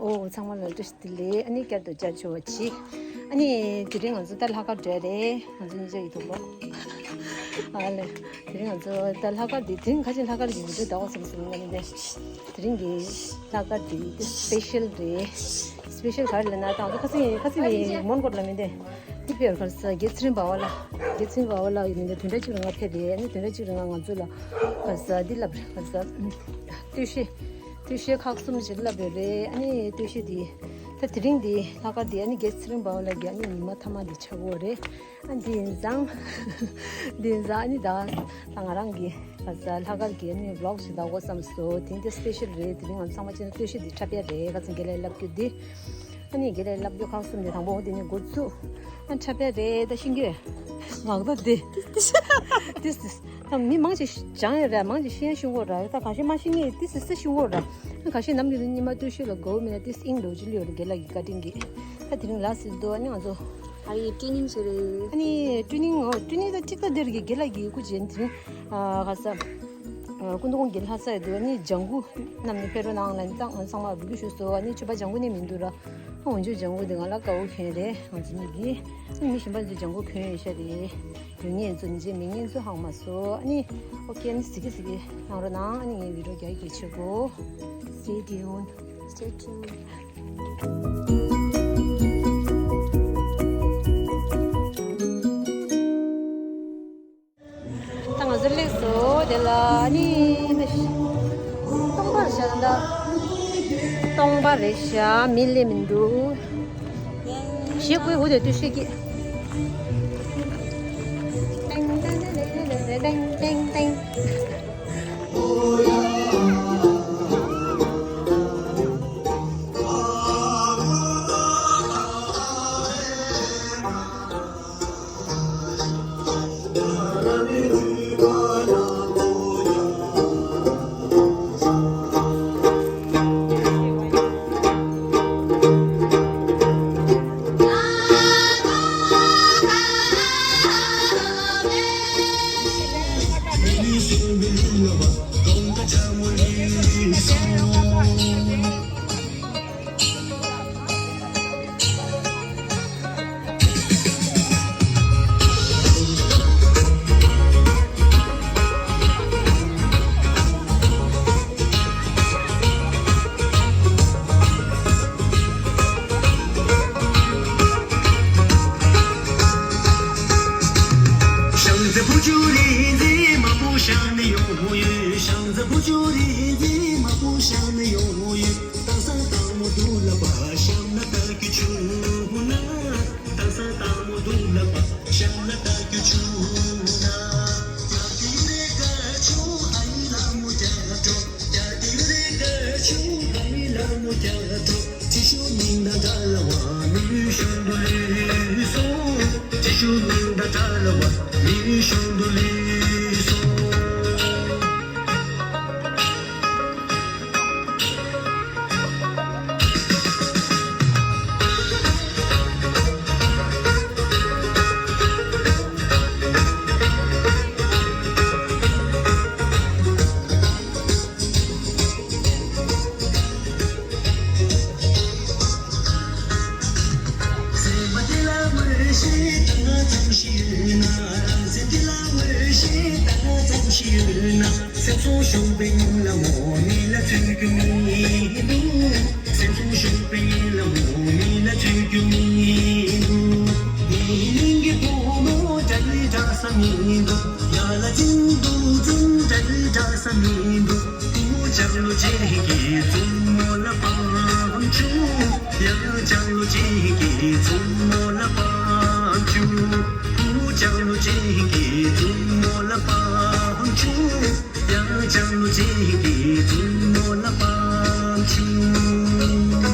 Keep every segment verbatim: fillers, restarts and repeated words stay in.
ཨོ་ཚང་མ་ལ་བཀྲ་ཤིས་བདེ་ལེགས། ཨ་ནི་བསྐྱར་དུ་བཅར་ཆོག་པ་བྱེད། ཨ་ནི་དེ་རིང་ང་ཚོ་ད་ལྷག་དཀར་འགྲོ་རེད། ང་ཚོ་གཉིས་ཆ་ཡི་ཐོག་ལོ། ཨ་ལེ། དེ་རིང་ང་ཚོ་ད་ལྷག་དཀར་འདི་དེ་རིང་ཁ་ཅིག་ལྷག་དཀར་གྱི་བི་ཌིའོ་ལྟ་བ་བསམ་སོང་ང་ནི་དེ། དེ་རིང་གི་ལྷག་དཀར་འདི་དེ་སི་པེ་ཤལ་རེད། སི་པེ་ཤལ་ག་རེ་ལབ་ན་ད་ང་ཚོ་ཁ་སང་ཁ་སང་ནས་མོན་གྷོ་ལ་མི་འདི། འདི་ཕེབས་ག་རེ་ཟ་རྒྱལ་ཚེ་རིང་འབའ་བ་ལ། རྒྱལ་ཚེ་རིང་འབའ་བ་ལ་ཡིན་མི་འདི་བདུན་ཕྲག་གཅིག་རིང་ང་ཕེབས་རེད། ཨ་ནི་བདུན་ཕྲག་གཅིག་རིང་ང་ང་ཚོ་ལ་ག་རེ་ཟ་འདི་ལབ་རེད། ག་རེ་ཟ་སྟོད་གཞས། སྟོད་གཞས་ཁག་གསུམ་ཞིག་བསླབས་ཡོད་རེད། ཨ་ནི་སྟོད་གཞས་འདི་ད་དེ་རིང་འདི་ལྷག་དཀར་འདི་ཨ་ནི་རྒྱལ་ཚེ་རིང་འབའ་བ་ལ་གི་ཨ་ནི་ཉི་མ་མཐའ་མ་འདི་ཆགས་ཀྱི་ཡོད་རེད། ཨ་འདི་ཡིན་ཙང་། འདི་ཡིན་ཙང་ཨ་ནི་ད་ད་ང་རང་གི་ག་རེ་ཟ་ལྷག་དཀར་གྱི་ཨ་ནི་བི་ལོག་ཞིག་བལྟ་དགོས་བསམ་སོང་། དེ་འདི་སི་པེ་ཤལ་རེད། དེ་རིང་ང་ཚང་མ་བྱས་ན་སྟོད་གཞས་འདི་འཁྲབ་ཡ་རེད། ཁ་སང་རྒན་ལགས་བསླབ་རྒྱུ་འདི། ཨ་ནི་རྒན་ལགས་བསླབ་རྒྱུ་ཁག་གསུམ་དེ་དང་པོ་འོ་དེ་ནས་འགོ་བཙུགས། ཨ་འཁྲབ་ཡ་རེད་ད་ཤེས་ཀྱི་ཡོད། ངག་ཐོག་དེ། ཏིས་ཏིས། ད་མི་མང་ཆེ་སྦྱང་ཡོད་རེད། མང་ཆེ་ཤེས་ཡ་ཤེས་ཀྱི་ཡོད་རེད། ད་ཁ་ཤས་མ་ཤེས་མཁན་ཏིས་ཏིས་ཤེས་ཀྱི་ཡོད་རེད། ཁ་ཤས་ནམ་རྒྱུན་ཉི་མ་སྟོད་གཞས་ལ་དགའ་བོ་མེད་ན་ཏིས་དབྱིངས་འགྲོ་ཅི་ལོས་རེད། རྒན་ལགས་ཀྱི་བཀའ་དྲིན་གྱིས། ད་དེ་རིང་ལ་ཟེར་འདུག་ཨ་ནི་ང་ཚོ། ཨ་ཡི་ཀྲི་ནིང་བྱེད་རེད། ཨ་ནི་ཀྲི་ནིང་འོ་ཀྲི་ནིང་ད་གཅིག་ད་འདིར་གི་རྒན་ལགས་ཀྱི་སྐུ་མཁྱེན་དེ་རིང་། ཨ་ག་ས། སྐུ་མདུན་གྱི་ལྷ་ས་ཡི་དུ་ནི་ལྗང་གུ་རྣམས་ནི་ཕེབས་རོགས་གནང་ལ་ནི་ད་ང་ཚང་མ་འབོད་སྐུལ་ཞུས་སོང་། ཨ་ནི་ཕྱུ་པ་ལྗང་གུ་ནི་མི་འདུག་ར། ཨ་འོན་ཀྱང་ལྗང་གུ་འདི་ང་ལ་དགའ་བོ་མཁན་རེད། ང་ཚོ་གཉིས་ཀྱིས་ཨ་ནི་མི་གཞན་པ་ཚོས་ལྗང་གུ་གྱོན་ཡོད་ཤག་རེད། ཡོད་ངེས་ཚོ་འཇིགས་མེད་ངེས་ཚོ་ཧང་མ་སོ། ཨ་ནི་ཨོ་ཁེ། ཨ་ནི་གཟིགས་གི་གཟིགས་གི་གནང་རོགས་གནང་། ཨ་ནི་ངའི་བི་ཌིའོ་རྒྱ་ཡིག་གི་ཆེ་གོ། Stay tuned. Stay tuned. ད་ང་ཚོ་སླེབས་སོང་། དེ་ལ་ནི་སྟོང་པ་རེད་ཤག་ད་སྟོང་པ་རེད་ཤག་མི་སླེབས་མི་འདུག་གཞས་ཀོས་འུ་དེ་དུས་ཤེས་ཀྱི། ཏེང་ཏེང་ཏེང་། ཤང་ཚ་བུ་ཆུ་རི་འཛིན་མ་བུ་ཤང་ནི་ཡོང་ཡོད། ཤང་ཚ་བུ་ཆུ་རི་འཛིན་མ་བུ་ཤང་ནི་ཡོང་ཡོད། ཏ་ས་ཏ་མོ་དུ་ལ་པ་ཤམ་ན་ཏ་ཀི་ཆུ་ན། ཏ་ས་ཏ་མོ་དུ་ལ་པ་ཤམ་ན་ཏ་ཀི་ཆུ་ན། ཏ་ཏི་རེ་ཀ་ཆུ་ཨ་ཡི་ལ་མོ་ཏ་ཏོ། ཏ་ཏི་རེ་ཀ་ཆུ་ཨ་ཡི་ལ་མོ་ཏ་ཏོ། ཅི་ཤུ་ཉིན་ན་ཏ་ལ་བ་མི་ཤུ་འདུ་ལི་སོ། ཅི་ཤུ་ཉིན་ན་ཏ་ལ་བ་མི་ཤུ་འདུ་ལི་སོ། སེམས་སུ་ཞུགས་པའི་ཉིན་ལ་མོ་མི་ལ་ཚུད་རྒྱུ་མི་འདུག་སེམས་སུ་ཞུགས་པའི་ཉིན་ལ་མོ་མི་ལ་ཚུད་རྒྱུ་མི་འདུག་ངའི་སྙིང་གི་བུ་མོ་འདྲ་ལི་འདྲ་ས་མི་འདུག་ཡ་ལ་ཅིན་དུ་ཅིན་འདྲ་ལི་འདྲ་ས་མི་འདུག་བུ་མོ་ལྕང་ལོ་ཅན་གྱི་བཙུན་མོ་ལ་བང་ཆུ། ཡ་ལ་ཅང་ལོ་ཅན་གྱི་བཙུན་མོ་ལ་བང་ཆུ། བུ་ལྕང་ལོ་ཅན་གྱི་བཙུན་མོ་ལ་བང་ཆུ། ཡང་ལྕང་ལོ་ཅན་གྱི་བཙུན་མོ་ལ་བང་ཆུ།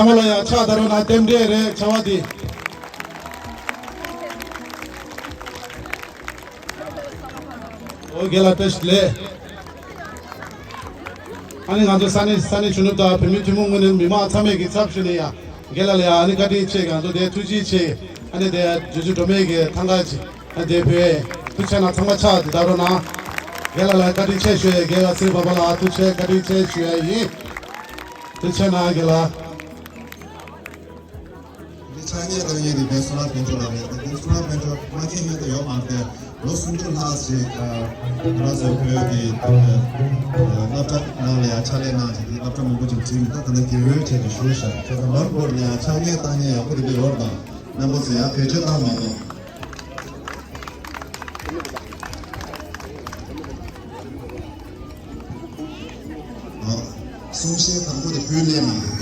ཚང་མ་ལ་ཡང་ཕྱག་བརྡབ་རོགས་གནང་། རྟེན་འབྲེལ་རེད་བྱ་བ་འདི། ཨོ་རྒན་ལགས་བཀྲ་ཤིས་བདེ་ལེགས། ཨ་ནི་ང་ཚོ་ས་གནས་ས་གནས་གཞོན་ནུ་དང་བོད་མི་ཐུན་མོང་ངོས་ནས་མི་མང་ཚང་མས་ཀྱི་ཚབ་ཞུས་ནས་ཡང་རྒན་ལགས་ལ་ཡང་ཨ་ནི་བཀའ་དྲིན་ཆེ། ང་ཚོ་དེ་ཐུགས་རྗེ་ཆེ། ཨ་ནི་དེ་ཇོ་ཇོ་སྒྲོལ་མའི་གི་ཐང་ག་ཅིག་ཨ་ནི་དེ་བོད་ཐུགས་ཆེ་གནང་། ཚང་མ་ཕྱག་དེ་བརྡབ་རོགས་གནང་། རྒན་ལགས་ལ་བཀའ་དྲིན་ཆེ་ཞུ་ཡ། རྒན་ལགས་སེར་པ་པ་ལ་ཐུགས་ཆེ་བཀའ་དྲིན་ཆེ་ཞུ་ཡ་ཡིན། ཐུགས་ཆེ་གནང་རྒན་ལགས། འདི་ཕྱག་རྙིགས་བཏང་མཁན་དེ་བོད་གསུང་རབ་དཔལ་འབྱོར་ལགས་རེད། ད་འདི་གསུང་རབ་དཔལ་འབྱོར་མ་མཁྱེན་མཁན་དེ་ཡོད་མ་རེད། ལོ་སུམ་ཅུ་ལྷག་ཅིག་ང་རང་ཚོ་བོད་ཀྱི་སློབ་གྲྭ་ནང་ལ་ཡང་ཕྱག་ལས་གནང་བྱས་ཏེ་སློབ་གྲྭ་མང་པོ་ཅིག་བྲིས་མི་ད་ད་ལྟ་དགེ་འོས་བྱས་ཏེ་བཞུགས་ཤག་བྱས་ཙང་མར་བོད་ལ་ཡང་ཕྱག་རྙིགས་བཏང་མཁན་ཡག་པོ་དེ་འདྲ་ཡོད་རེད། ད་རྣམ་པ་ཚོ་ཡང་བེད་སྤྱོད་བཏང་མ་གཏོགས། གསུང་བཤད་དང་པོ་དེ་བོད་ལས་མ།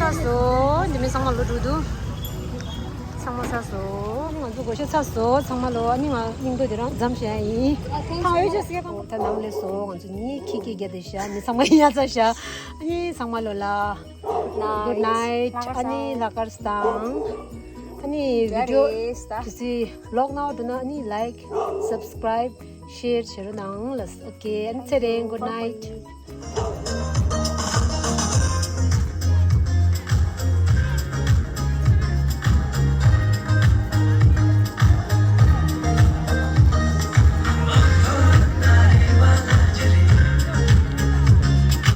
ཚར་སོང་། འདི་མི་ཚང་མ་ལོ་དྲུག་འདུག་ཚང་མ་ཚར་སོང་། ང་ཚོ་སྒོར་གཞས་ཚར་སོང་། ཚང་མ་ལོ། ཨ་ནི་ང་སྙིང་དོ་དེ་རང་འཛོམས་བྱས་ཡིན། ཐང་འོས་ཅོ་སི་ད་ནང་ལས་སོང་། ང་ཚོ་ནི་ཁྱི་སྐད་རྒྱག་བསྡད་ཤག་མི་ཚང་མ་ཡ་ཚ་ཤག་ཨ་ནི་ཚང་མ་ལོ་ལ། Good night. ཨ་ནི་ལ་དཀར་བཟང་། ཨ་ནི་བི་ཌི་ཡོ་དེ་སི་ལོག་ནའོ་འགྲོ་ན་ཨ་ནི་like, subscribe, share བྱེད་རོགས་གནང་ལ། Okay. ཨ་ནི་ཚེ་རིང་། Good night.